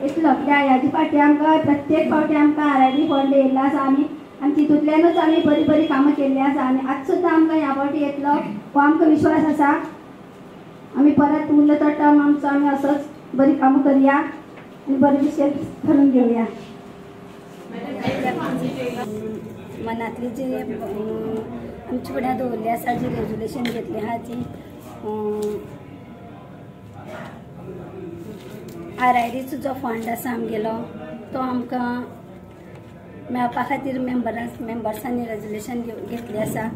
इतलो कित्याक ह्याचे फाटी आमकां प्रत्येक फावटी आमकां आर I D fund येयल्लो आसा आनी आनी तितूंतल्यानूच आमी बरीं बरीं कामां केल्लीं आसा आनी आतां सुद्दां आमकां ह्या फावटी येतलो हो आमकां विश्वास आसा. आमी परत उरलो तो टर्म आमचो आमी असोच बरीं कामां करया आनी बरें विशय करून घेवया. मनांतली जी आमचे फुड्यान दवरली आसा जी रेजोल्युशन घेतली आहा ती आर I डीचो जो फंड आसा आमगेलो तो आमकां मेळपा खातीर मेंबर्सांनी रेजोल्युशन घेतलें आसा.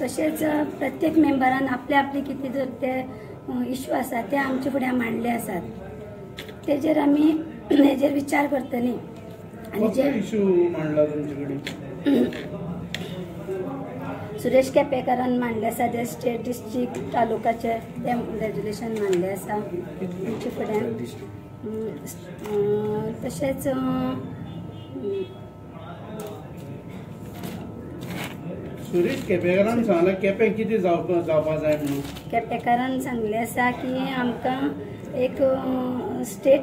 तशेंच प्रत्येक मेंबरान आपले आपले कितें जर ते इश्यू आसा ते आमचे फुड्यान मांडले आसात तेजेर आमी हेजेर विचार करतली. आनी जे इश्यू मांडला तुमचे कडेन सुरेश केपेकारान मांडले आसा ते स्टेट डिस्ट्रिक्ट तालुकाचे ते रेजोल्युशन मांडले आसा आमचे फुड्यान. तशेंच सुरेश केपेकारान सांगला केपें कितें जावपा जाय म्हणून. केपेकारान सांगलें आसा की आमकां एक स्टेट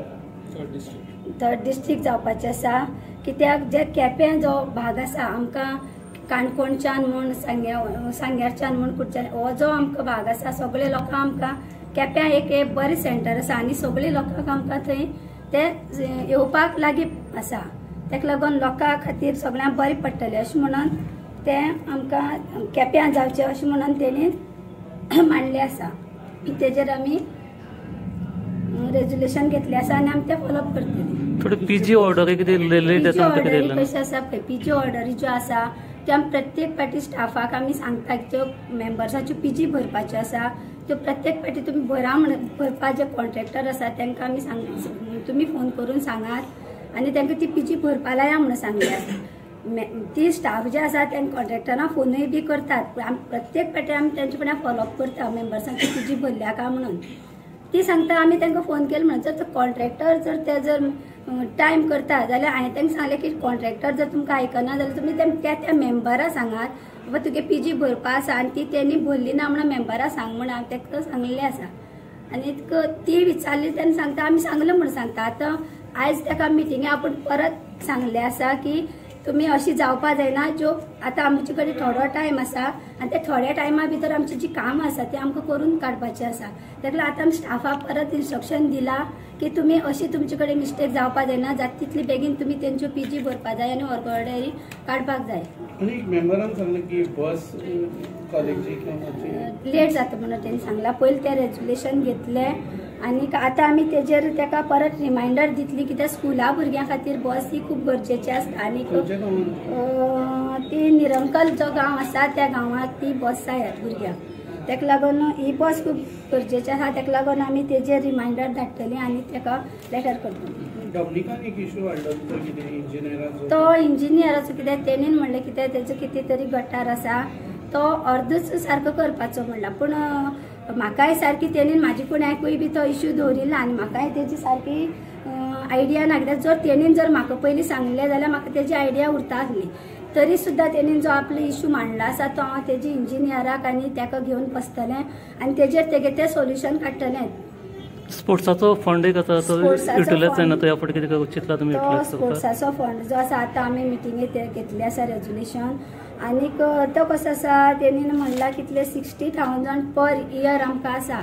थर्ड डिस्ट्रिक्ट जावपाचें आसा कित्याक जे केपें जो भाग आसा आमकां काणकोणच्यान म्हूण सांग्यारच्यान म्हूण कुडच्यान हो जो आमकां भाग आसा सगळे लोकांक आमकां केप्यां एक बरें सेंटर आसा आनी सगळे लोकांक आमकां थंय ते येवपाक लागीं आसा. ताका लागून लोकां खातीर सगळ्यांक बरें पडटलें अशें म्हणून ते आमकां केप्यां जावचें अशें म्हणून तेणी मांडलें आसा. तेजेर आमी रेजोल्युशन घेतलें आसा आनी आमी तें फॉलोअप करतली. थोडी पीजी ऑर्डर कितें लेट आसा कशें आसा पळय पीजी ऑर्डरी ज्यो आसा त्यो आमी प्रत्येक पाटी स्टाफाक आमी सांगता ज्यो मेंबर्साच्यो पीजी भरपाच्यो आसा त्यो प्रत्येक पाटी तुमी भरा म्हण भरपा जे कॉन्ट्रॅक्टर आसा तांकां आमी सांग तुमी फोन करून सांगात आनी तांकां ती पीजी भरपा लाया म्हणून सांगली आसा. ती स्टाफ जे आसा तांकां कॉन्ट्रॅक्टरां फोनूय बी करतात. आमी प्रत्येक पाटी आमी तांचे फुडें फॉलोअप करता मेंबर्सांची पीजी भरल्या काय म्हणून. ती सांगता आमी तांकां फोन केलो म्हणून. जर कॉन्ट्रॅक्टर जर ते जर टायम करता जाल्यार हांवें तांकां सांगलें की कॉन्ट्रॅक्टर जर तुमकां आयकना जाल्यार तुमी त्या त्या मेंबरा सांगात बाबा तुगे पीजी भरपा आसा आनी ती तेणी भरली ना म्हणून मेंबरा सांग म्हणून हांवें ताका सांगलें आसा. आनी ती विचारली तेन्ना सांगता आमी सांगलें म्हणून सांगता. आतां आयज ताका मिटिंगे आपूण परत सांगलें आसा की तुमी अशी जावपा जायना ज्यो आतां आमचे कडेन थोडो टायम आसा आनी त्या थोड्या टायमा भितर आमची जी कामां आसा ती आमकां करून काडपाची आसा. ताका लागून आतां आमी स्टाफाक परत इन्स्ट्रक्शन दिलां की तुमी अशी तुमचे कडेन मिस्टेक जावपा जायना जाता तितली बेगीन तुमी तेंच्यो पीजी भरपा जाय आनी वर्क ऑर्डरी काडपाक जाय. आनी एक मेंबरान सांगलें की बस कॉलेजीक लेट जाता म्हणून तेणी सांगलां. पयलीं तें रेजोल्युशन घेतलें आनी आतां आमी तेजेर ताका परत रिमायंडर दितली कित्याक स्कुला भुरग्यां खातीर बस ही खूब गरजेची आसता. आनी ती निरंकल जो गांव आसा त्या गांवांत ती बस जाय भुरग्यांक ताका लागून ही बस खूब गरजेची आसा. ताका लागून आमी तेजेर रिमायंडर धाडटली आनी ताका लेटर करतली. डॉमनिकान एक इशू हाडलो कितें तो इंजिनियराचो कितें तेणीन म्हणलें कितें तेजो कितें तरी गटार आसा तो अर्दच सारको करपाचो म्हणला. पूण म्हाकाय सारकी तेणीन म्हाजे फुड्याकूय बी तो इश्यू दवरिल्लो आनी म्हाकाय तेजी सारकी आयडिया ना कित्याक जर तेणीन जर म्हाका पयलीं सांगलें जाल्यार म्हाका तेजी आयडिया उरता आसली. तरी सुद्दां तेणीन जो आपलो इश्यू मांडला आसा तो हांव तेजी इंजिनियराक आनी ताका घेवन बसतलें आनी तेजेर तेगे तें सोल्युशन काडटलें. स्पोर्ट्साचो फंड एक आसा तो युटिलायज जायना तो ह्या फावटी कितें चिंतला तुमी? स्पोर्ट्साचो फंड जो आसा आतां आमी मिटिंगेक घेतली आसा रेजोल्युशन आनीक तो कसो आसा तेणीन म्हणलां कितले 60,000 पर इयर आमकां आसा.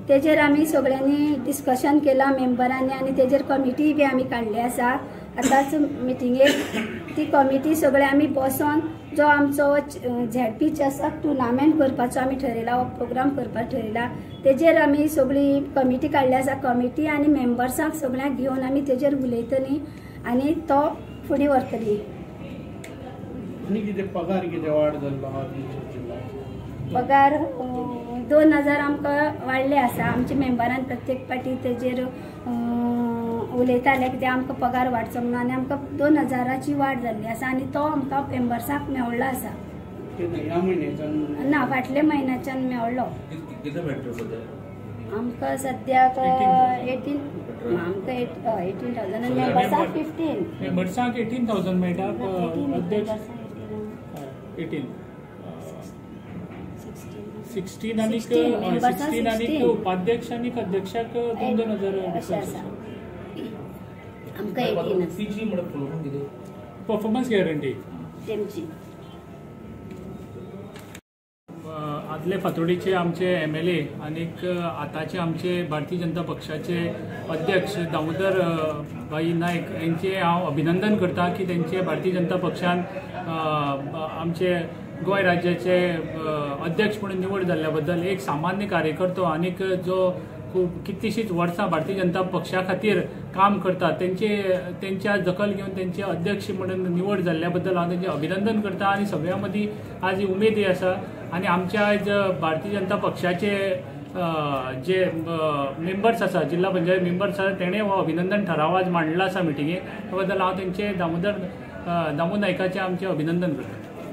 तेजेर आमी सगळ्यांनी डिस्कशन केलां मेंबरांनी आनी तेजेर कमिटी बी आमी काडली आसा. आतांच मिटिंगेक ती कमिटी सगळे आमी बसोन जो आमचो झेडपी चषक टुर्नामेंट करपाचो आमी ठरयला हो प्रोग्राम करपाक ठरयला तेजेर आमी सगळी कमिटी काडली आसा. कमिटी आनी मेंबर्सांक सगळ्यांक घेवन आमी तेजेर उलयतली आनी तो फुडें व्हरतली. पगार कितें वाड जाल्लो? पगार 2,000 आमकां वाडले आसा. आमच्या मेंबरान प्रत्येक पाटी तेजेर उलयताले कित्याक आमकां पगार वाडचो म्हणून आनी आमकां 2,000ची वाड जाल्ली आसा आनी तो आमकां मेंबर्सांक मेवळ्ळो आसा. ना फाटल्या म्हयन्याच्यान मेवळ्ळो आमकां. सद्याक 18 आमकां 18,000 आनी मेंबर्सांक 15. मेंबर्सांक 18,000 मेळटा. अध्यक्ष 18 16 आनी 16 आनी उपाध्यक्ष आनी अध्यक्षाक 2-2 हजार अशें आसा. आमकां 18 आसा. पीजी म्हणून कितें परफॉर्मन्स गॅरंटी तेमची. आदले फातोडीचे आमचे MLA आनीक आतांचे आमचे भारतीय जनता पक्षाचे अध्यक्ष दामोदर भाई नायक यांचे हांव अभिनंदन करता की तेंचे भारतीय जनता पक्षान आमचे गोंय राज्याचे अध्यक्ष म्हणून निवड जाल्ल्या बद्दल एक सामान्य कार्यकर्तो आनीक जो खूब कितलीशींच वर्सां भारतीय जनता पक्षा खातीर काम करता तेंच्या दखल घेवन तेंचे अध्यक्ष म्हणून निवड जाल्ल्या बद्दल हांव तेंचें अभिनंदन करता आनी सगळ्यां मदीं आज ही उमेद आसा. आनी आमच्या आयज भारतीय जनता पक्षाचे जे मेंबर्स आसा, जिल्हा पंचायत मेंबर्स आसा, तेणें हो अभिनंदन ठराव आज मांडला आसा मिटिंगेक. त्या बद्दल हांव तेंचे दामोदर दामू नायकाचें आमचें अभिनंदन करता.